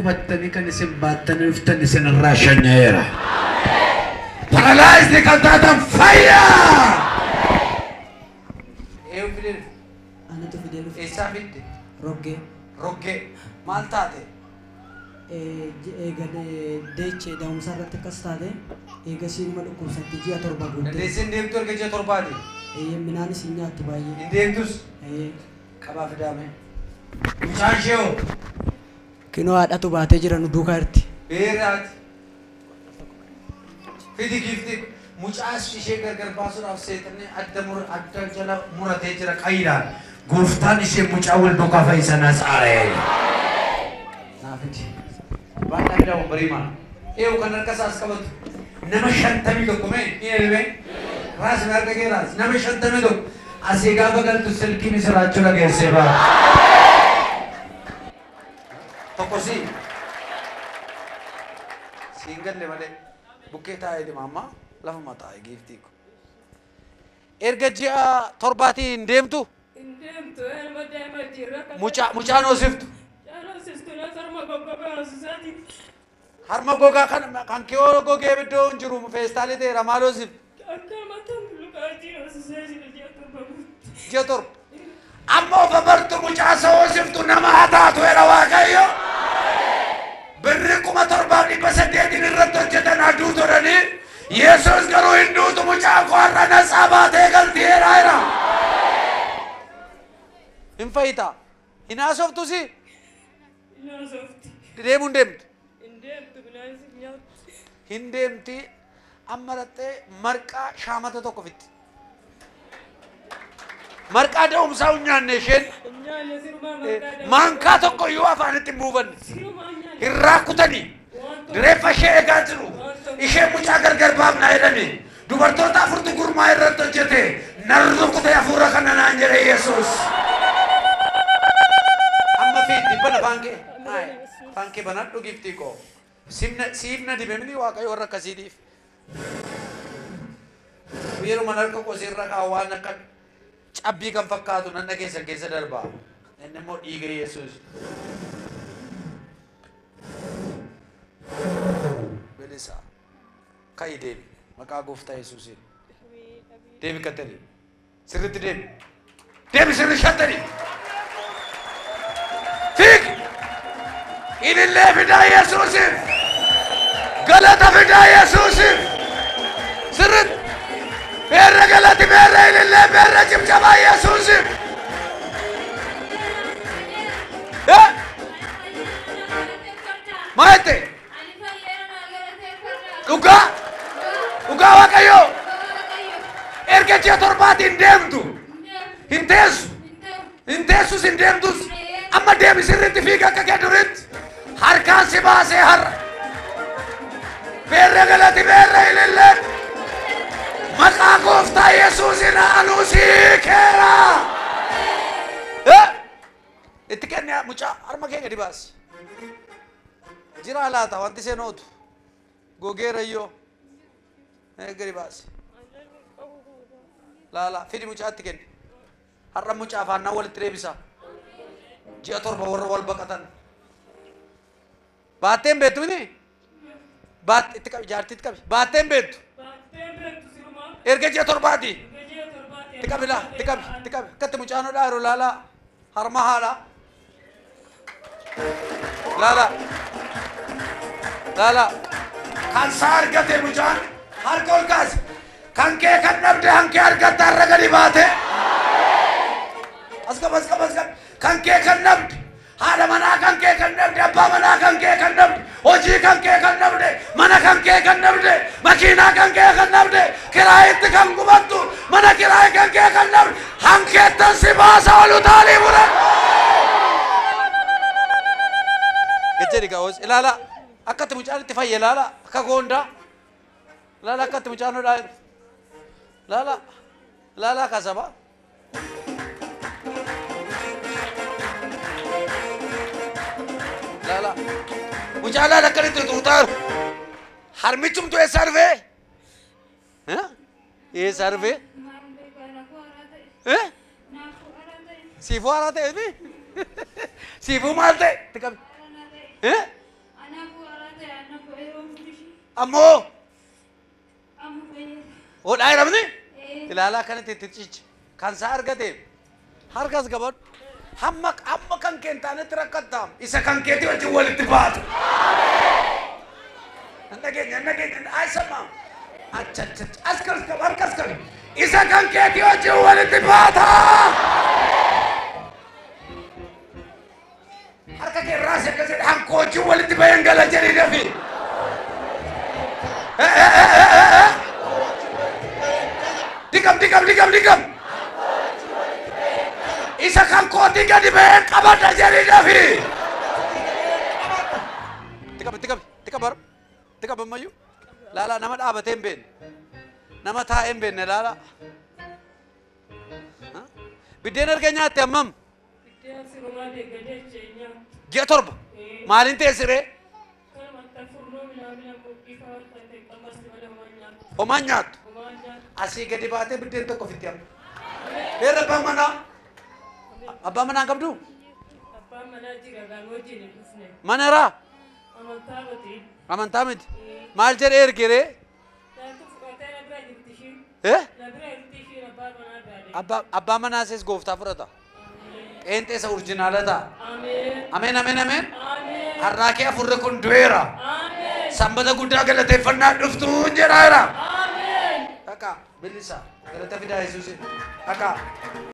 Gubattanii kan isin baattanii dhuftan isin irraa shanyeera. Paralyzed kan taatan fayyaa! Eeyyuu fidee dhufe? Anatu fidee dhufe. Eessaa fidde? Roggee. Roggee. Maal taate? Eega deechee da'umsa irratti akkas taate eegasii numa dhukkubsatti ji'a 7 guutte. Dandeessee hin deemtu erga ji'a 7ti? Minaanis hin nyaattu baay'ee. Hin deemtus? Qabaa fidaame. Mucaan ishee hoo? Kinoo haadhatu baatee jira nu duukaa jirti. Beeraati. Fidi giifti. Mucaas ishee gargar baasuudhaaf seexanni adda jala muratee jira qayyidhaan. Gooftaan ishee mucaa wal duukaa fayyisanaas aaree. Naa fidi. Baadhaa fidaa wambarii maal? Eewu kan harka isaas qabatu. Nama 51 mee? Ni elmee? Raas na harka kee raas. Nama 51. Asii gaafa galtu silkii misiraachuu dhageessee ba'a. Tokko si. Siin galle malee. Bukkee taa'ee deema amma lafuma taa'ee giiftii ko. Erga ji'a 7 hin deemtu? Hin deemtu, elma deema jirra. Mucaan hoosiftu? Mucaan hoosiftu na harma goggogaa hoosisaati. Harma gogaa kan kee gogee iddoo hin jiru feestaalii ta'eera maal hoosiftu? Akka mataan bulluqaatii hoosisaa jira ji'a 7 guutuu. Ji'a 7. Amma of abartu mucaa isa hoosiftu nama haa taatu jedha Waaqayyo. Birri 7800 irratti hojjetan aduu tolanii Yesuus garuu hin duutu mucaa koo har'a natsaa baatee galti jedha jira. Hin fayyitaa? Hin haasoftusi? Hin haasofti. Deemuu hin deemtu? Hin deemtu bineensi hin nyaattu. Hin deemti amma dhattee marqaa shaamata tokko fitti. Marqaa da'umsaa hin nyaanne isheen. Hin nyaanne sirumaa marqaa da'umsaa. Maankaa tokko iyyuu afaanitti hin buufanne. Sirumaa hin nyaanne. Hin raakutanii. Reeffa ishee eegaa jiru. Ishee mucaa gargar baafnaa jedhanii. Dubartoota afurtu gurmaa irratti hojjete. Nan rukute hafuura kana naan jedhe Yesuus. Amma fiiddi bana afaan kee. Afaan kee banadhu giiftii koo. Siifna dibe miti Waaqayyo warra akkasiitiif. Yeroo harka koo sirra kaa'u waan akka cabbii kan fakkaatu nan dhageessan keessa darba. Inni immoo dhiiga Yesuus. Bilisa. Ka'i deemi. Maqaa gooftaa Yesuusiin. Deemi kattanii. Sirriitti deemi. Deemi sirri shattanii. Fiigi. Ilillee fidaa Yesuusiif. Galata fidaa Yesuusiif. Sirriitti. Beerra galati beerra ilillee beerra cimcabaa Yesuusiif. Maal jette? Dhugaa? Dhugaa Waaqayyoo? Erga ji'a 7 hin deemtu. Hin teessu. Hin teessus hin deemtus. Amma deemi sirriitti fiiga akka kee duriitti. Harkaan si baasee har'a. Beerra galati beerra ilillee. Maqaa gooftaa Yesuusiin anuu sii keera. Itti kenni mucaa harma kee gadi baasi. Jira laata wanti isheen ootu. Gogeera iyyoo. Gadi baasi. Laala fidi mucaatti kenni. Har'a mucaa afaannaa walitti deebisa. Ji'a 7 warra wal baqatan. Baattee hin beektu miti? Itti qabi jaartiitti qabi. Baattee hin beektu. Erga ji'a 7ti. Itti qabi laa itti qabi itti qabi. Akkatti mucaan hodhaa jiru laalaa. Harma haadha. Laala. Laala. Kan isaa argate mucaan harka ol kaase. Kan kee kan dhabde hankee argatte har'a gadi baate. As qaba as qaba as qaba. Kan kee kan dhabde haadha manaa kan kee kan dhabde abbaa manaa kan kee kan dhabde hojii kan kee kan dhabde mana kan kee kan dhabde makiinaa kan kee kan dhabde kiraayitti kan gubattu mana kiraayii kan kee kan dhabde hankeettan si baasa ol utaalii fudhadhu. Gajjari gaa'os ilaala akkatti mucaan itti fayye ilaala akka goondaa ilaala akkatti mucaan hodhaa jiru ilaala ilaala kasaba. Ilaala mucaan ilaala akkatti xuuxaa jiru harmichumtu eessaa dhufee? Eessaa dhufee? Siifuu haaraa ta'e mi? Siifuu maal ta'e? Itti qabi. Ammoo. Hodhaa jedhamni? Ilaalaa kanatti itti cichi. Kan isaa argateef harkas qabadhu. Hamma hamma kan kee hin taanetti rakkattaam. Isa kan keetii wajjin walitti baatu. Hin dhageenya hin dhageenya ayisama. Acha acha as kas qab harkas qabi. Isa kan keetii wajjin walitti baata. Harka kee irraa si akkas jedhe hankoo wajjin walitti baheen gala jedhii dafi. Dikam dikam dikam dikam. Isa kan kootii gadi baheen qabadha jedhii dafi. Tikam tikam tikam bar tikam ammayyuu. Laala nama dhaabatee hin beekne. Nama taa'ee hin beekne laala. Biddeen erga nyaatte hammam? Biddeen sirumaa deeggadee jeenyaa. Ji'a 7. Maaliin teessiree? Homaan nyaattu. Asii gadi baatee biddeen tokko ofitti amma. Beerra abbaan manaa. Abbaan manaa hin qabduu? Abbaan manaa jira gaan wajjin hin dhufne. Mana irraa? Amantaa miti. Amantaa miti. Maal jedhee ergeree? Daakuu fudhatee na bira jirti ishiin. Eh? Na bira jirti ishiin abbaan manaa biraa deemte. Abbaa manaa sees gooftaa fudhata. Qeenxee isa orjinaala ta'a. Ameen. Ameen ameen ameen. Ameen. Har'aa kee afurri kun du'eera. Ameen. Sanbata guddaa galateeffannaa dhuftuun jedhaa jira. Ameen. Dhaqaa bilisa galata fidaa Yesuusin. Dhaqaa.